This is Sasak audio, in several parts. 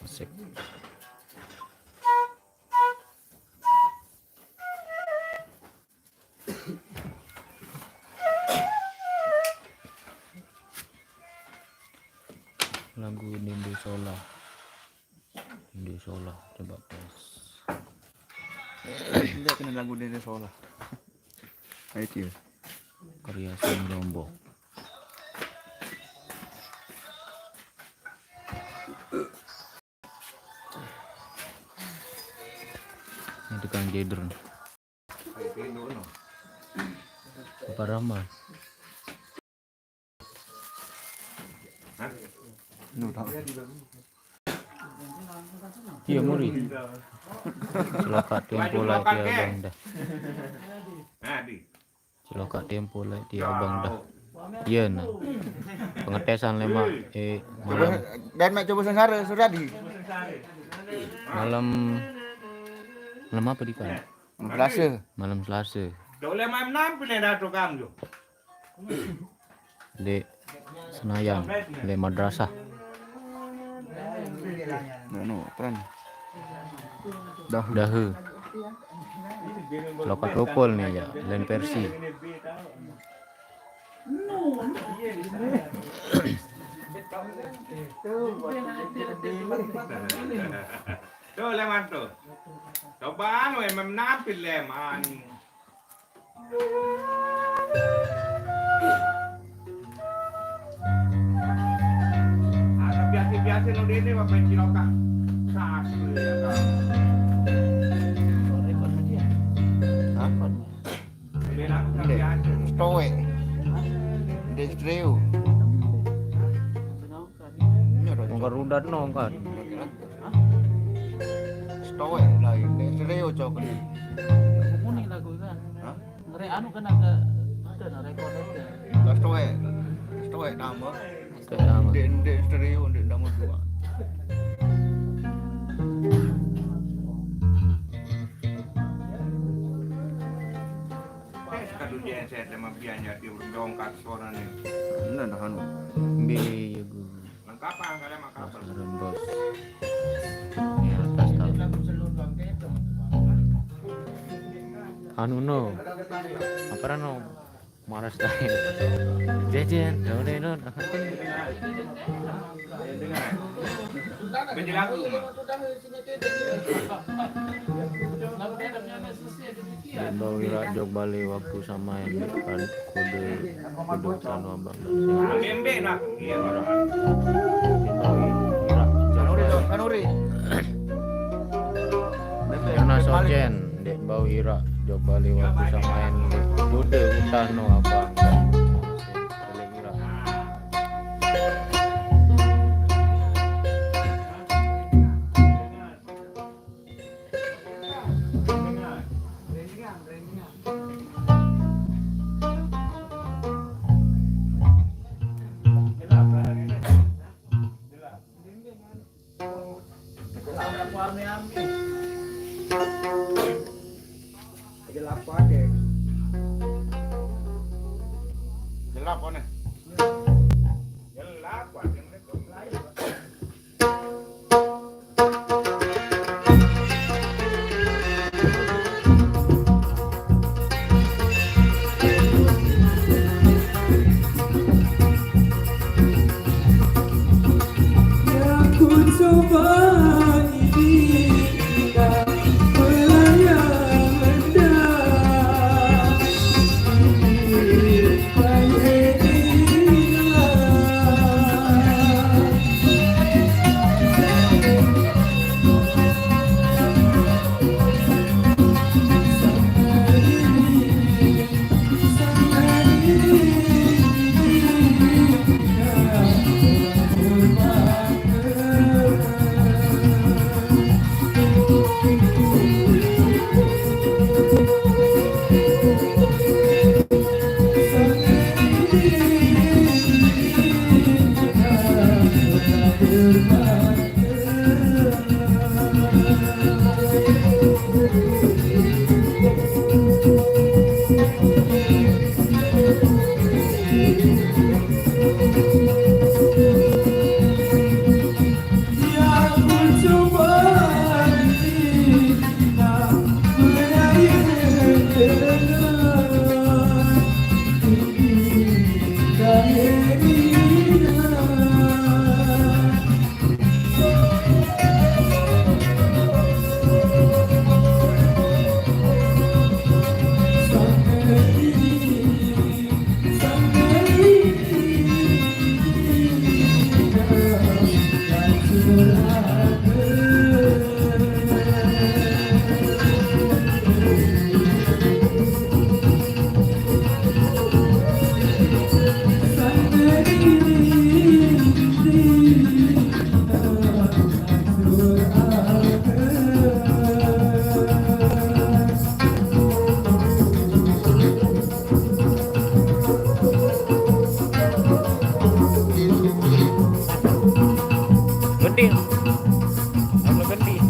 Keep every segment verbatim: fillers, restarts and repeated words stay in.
Asik. Lagu Dende Sola. Dende Sola, coba tes. Lihat ini lagu Dende Sola. Ayo, Cil. Karya Sony Lombok. Ini tukang jeder nih. Apa Rama? Iya, muri. Celaka tempo lai ti abang dah. Celaka tempo lai ti abang dah. Iya, nah. Pengetesan lemak, eh, malam. Dan mak coba sengsara, sudah di. Malam, malam apa di kan? Malam Selasa. Malam Selasa. Dah boleh main enam pilih dah tukang tu. Di Senayan, di madrasah. Dah no, apa ni? Dah. Dah. Lokal lokal ni ya, lain versi. Tu leman tu. Coba anu, eh, menampil leman. Ada biasa-biasa lo dene apa cilokah. Satu ya kan. Apa? Stowe. Di stereo. Ini ada. Wong karo rudat no kan. Stowe lah ini stereo cok ni. Kuning lagu kan. Hah? Ngere anu kan ada, ada na rekor ada. Lah stowe. Stowe nama. Stowe nama. Di, di stereo di nama dua. Tes kadu dia saya tema bianya di dongkat suara ni. Ini dah anu. Bi ya gue. Lengkap ah, kalian makan. Bos, turun, bos. Ini atas tahu. Anu no. Apa no? Maras dah. Jejen, no, no, no. Menjelang rumah. Bau Ira jok balik waktu sama yang depan kode kode utama abang. Bembe nak. Iya. Bau Ira jok balik. Kanuri. Karena sojen, dek bau Ira jok balik waktu sama yang dek kode utama abang. Balik Ira. Gending. Apa gending?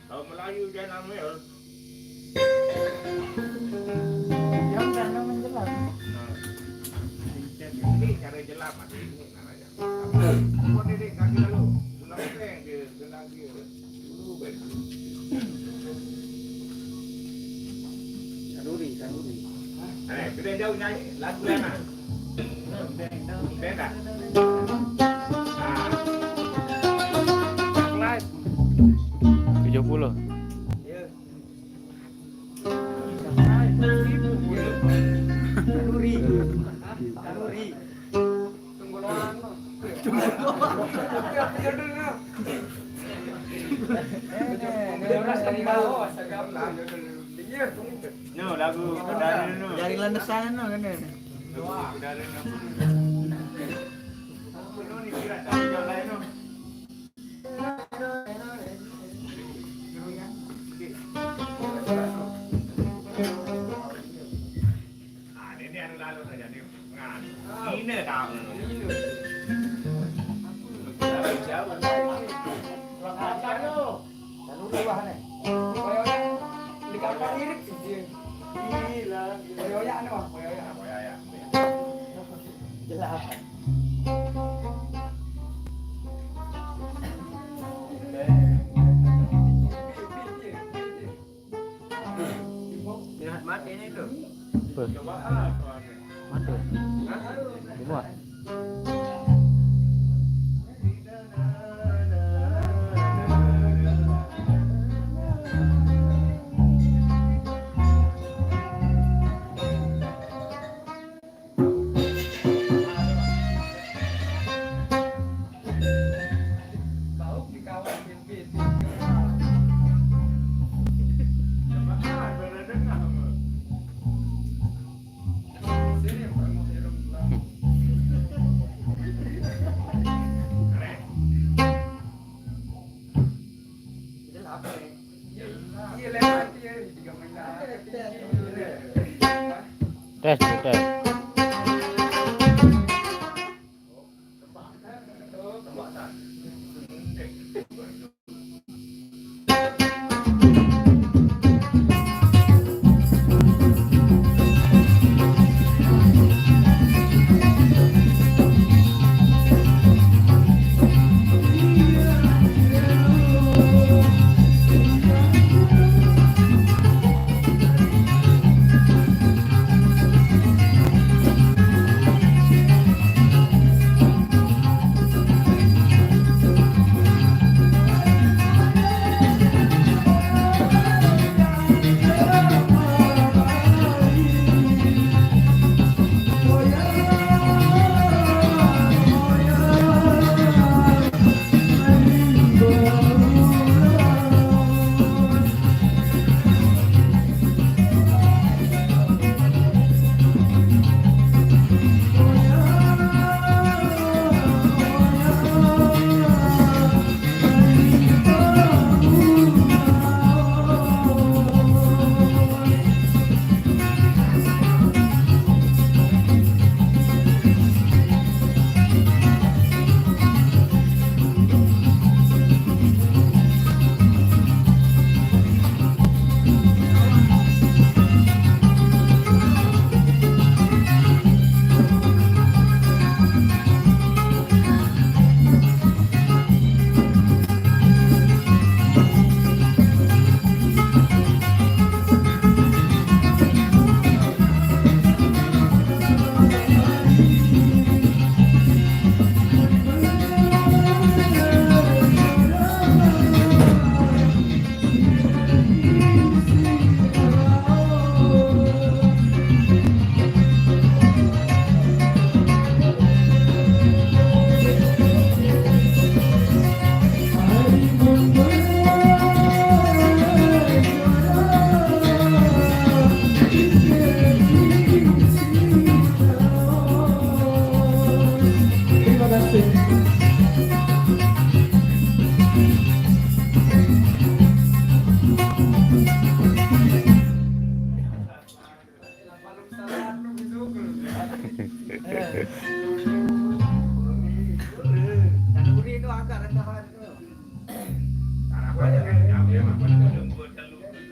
Kalau Melayu dia namanya. Yang dah nama jelas. Nah, ini cara jelas masih ini namanya. Apa? Apa dia, dia kaki lalu? Guna peng dia, guna dia. Dulu baik. Tanuri, tanuri. Eh, kita jauh nyanyi lagu mana? Band dah. Ah. Live. Tujuh puluh. Ya. Tanuri. Tanuri. Tunggu doang, no. Tunggu doang. Udah beras No, lagu Bedara no. Dari landesan no kena. Lagu Bedara no. No ni kira tak ada lain no. Ah, ini anu lalu saja ni. Ngina dah. Kurang ajar tu. Lalu luah ni. Koyoyak. Di kapal irik sih dia. Gila. Koyoyak ni mah, koyoyak. Koyoyak. Jelas. Lihat mati ni tu. Apa? Mati. Dibuat. Tes, tes.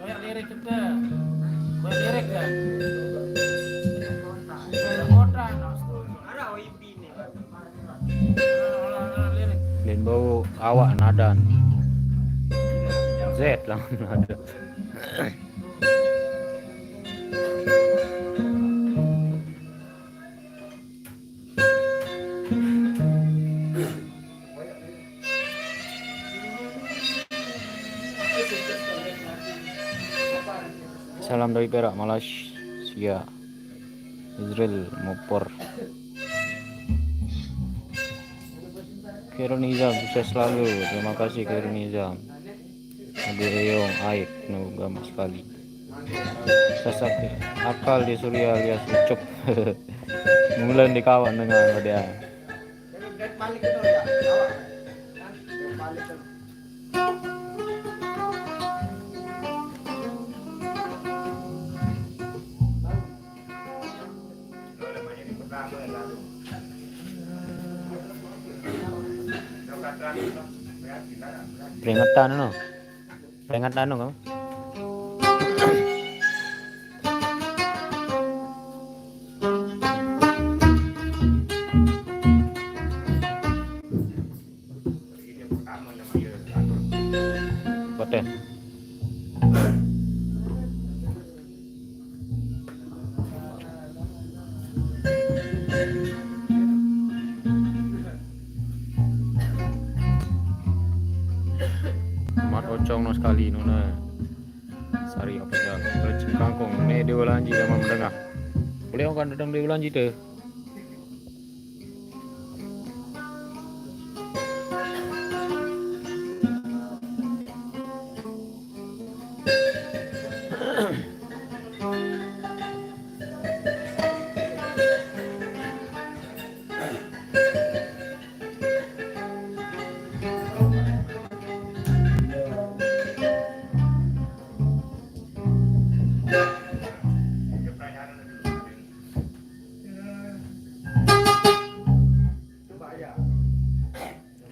Banyak lirik kita. Banyak lirik kan? Kota, no. Lirik. Lain bau awak nadan. Z lah nadan. Salam dari Perak, Malaysia. Israel Mopor. Khairul Nizam, sukses selalu. Terima kasih, Khairul Nizam. Ade eyong aik no gamak sekali. Sasak akal di Surya alias Ucup. Mulan di kawan dengan dia. Peringatan no. Peringatan no kamu. Kote. Mat ocong no sekali no ne. Sari apa ya? Kangkung ne Dewa Lanji sama menengah. Boleh orang datang Dewa Lanji tu.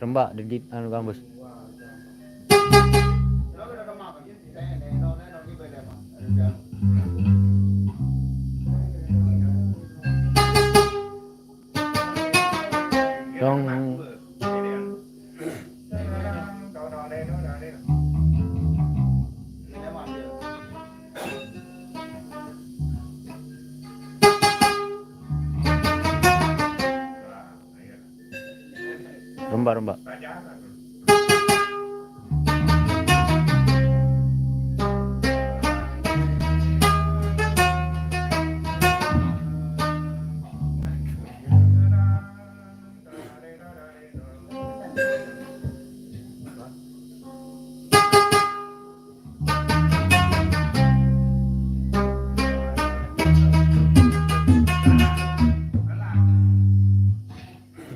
Rembak dedit anu gambus. Dong. Rembak, rembak.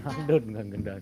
Andun kan gendang.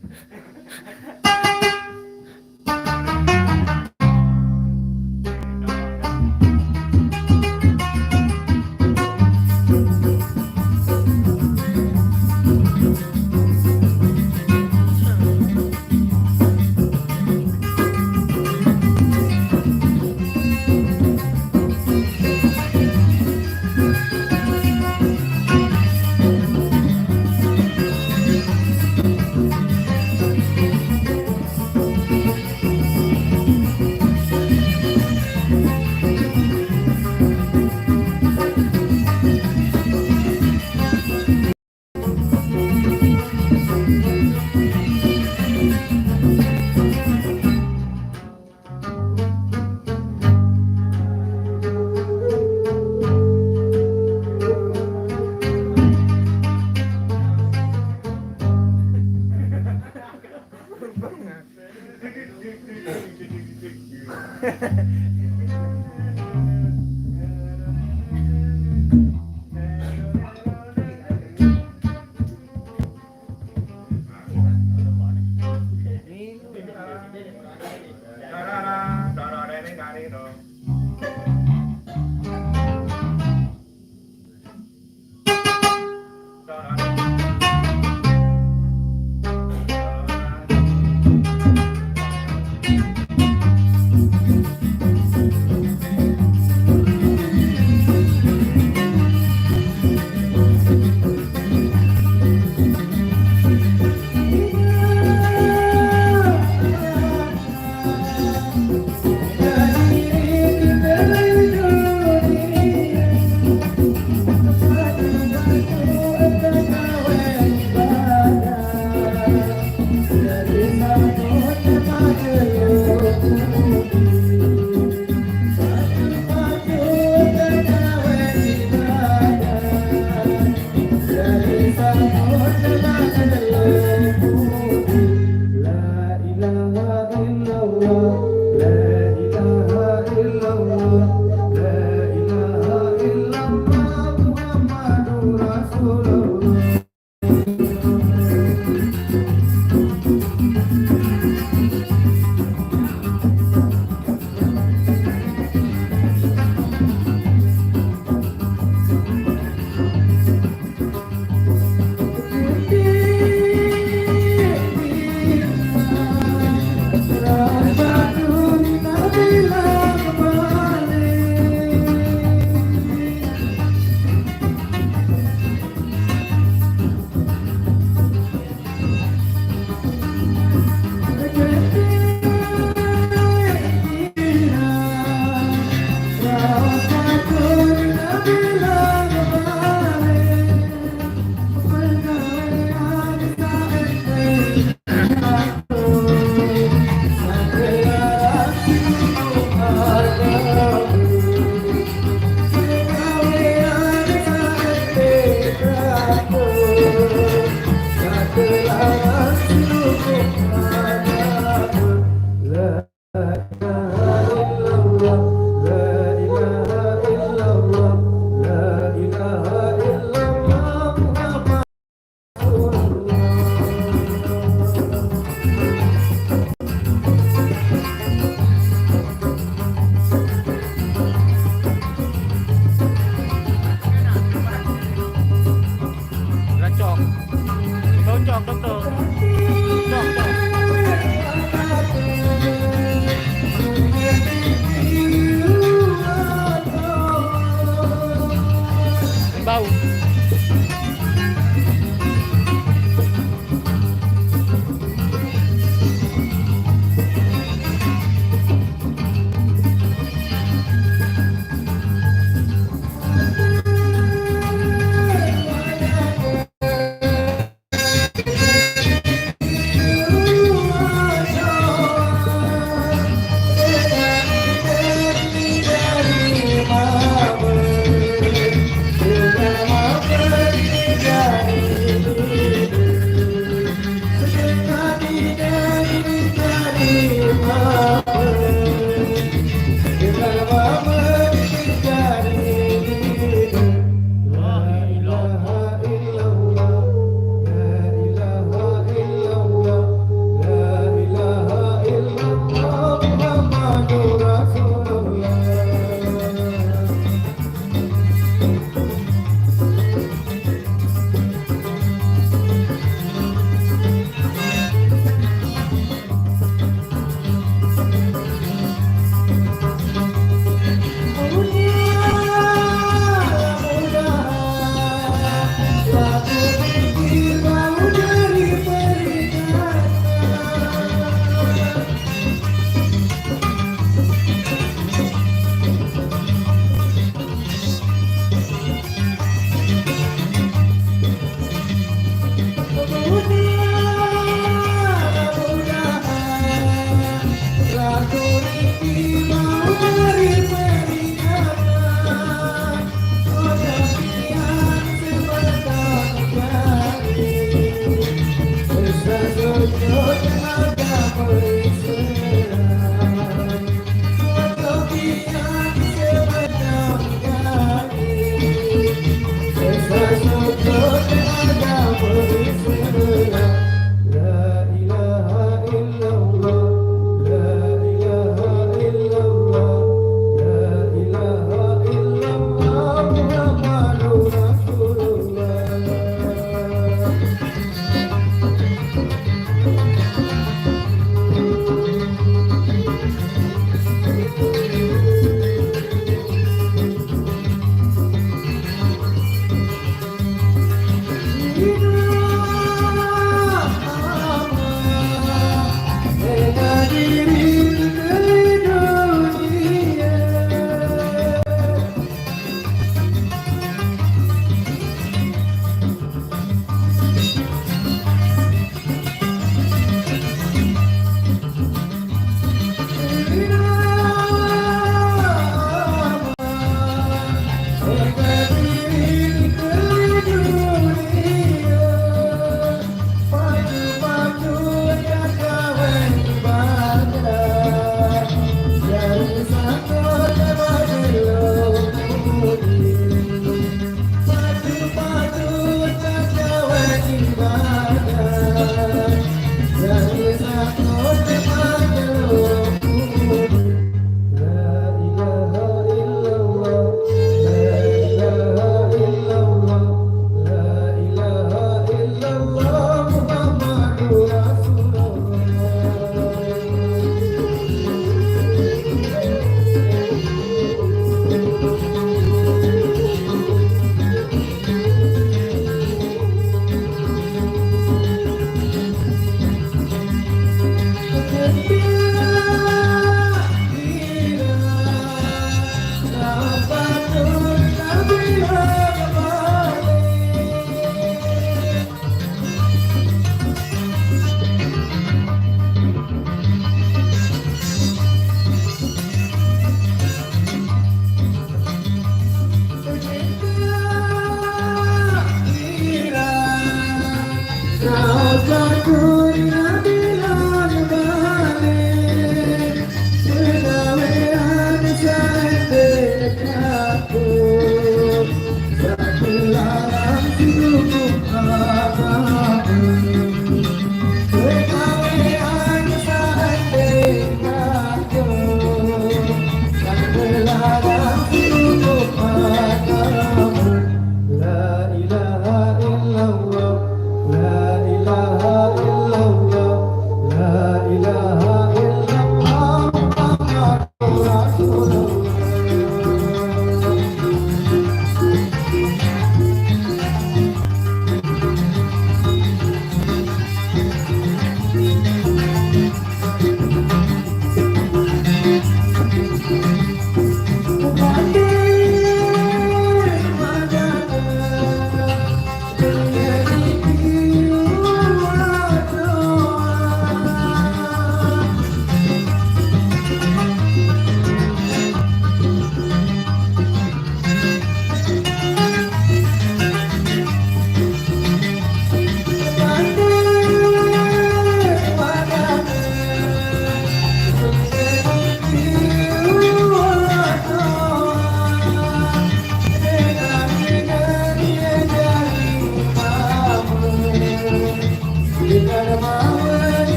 Bau.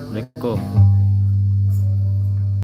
Assalamualaikum.